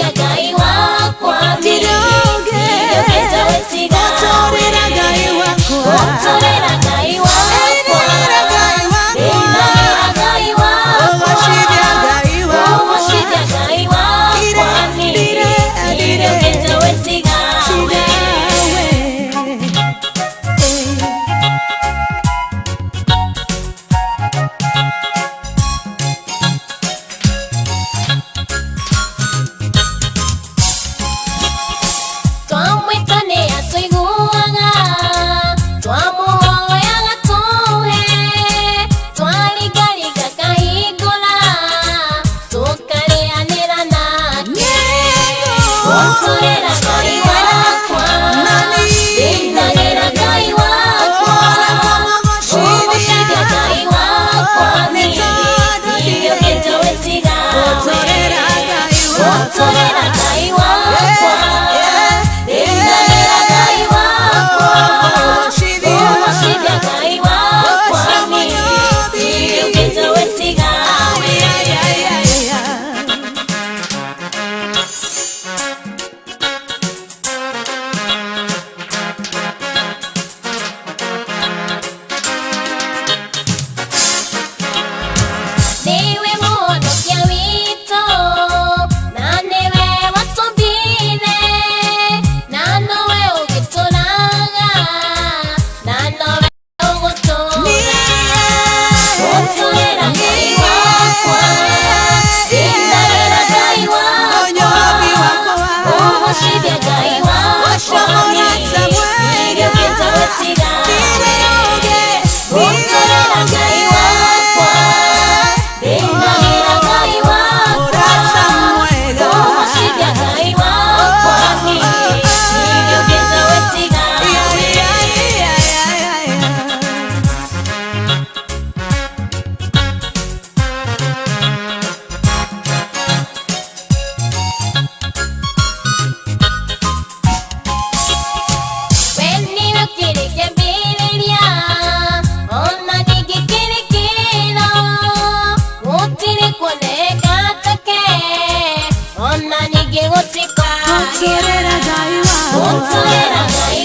Ũgocithia Ngai wakwa niĩ. Ndiroge. Ndirũgĩte wĩtigawe. Ũtũrĩra Ngai wakwa. Ũtũrĩra Ngai wakwa. Ĩinagĩra Ngai wakwa. Ĩinagĩra Ngai wakwa. Ũgocithia Ngai wakwa. Ũgocithia Ngai wakwa niĩ. Ndire, ndire. Ndirũgĩte wĩtigawe. Tigawe. Twamwĩta nĩ atũiguaga, twamũhoyaga tũhe, twaringaringa kahingũra, tũkarĩanĩra nake. Ũtũrĩra Ngai wakwa, ndinagĩra Ngai wakwa, ũgocithia Ngai wakwa niĩ, ndirũgĩte wĩtigawe. Ũtũrĩra Ngai wakwa. Ũtũrĩra Ngai wakwa, ndinagĩra Ngai wakwa, ũgocithia Ngai wakwa niĩ, ndirũgĩte wĩtigawe. Niwe mũhonokia witũ, na nĩwe watũmbire, na nowe ũgĩtũraga, na nowe ũgũtũũra. Ũtũrĩra Ngai wakwa, inagĩra Ngai wakwa, ũgocithia Ngai wakwa niĩ, ndirũgĩte wĩtigawe. Ũtũrĩra Ngai wakwa, ndinagĩra Ngai wakwa, ũgocithia Ngai wakwa niĩ, ndirũgĩte wĩtigawe. We nĩwe kĩrĩ kĩambĩrĩria, ona ningĩ kĩrĩ kĩro, gũtirĩ kuoneka take, ona ningĩ gũtikagĩa. Ũtũrĩra Ngai wakwa. Ũtũrĩra Ngai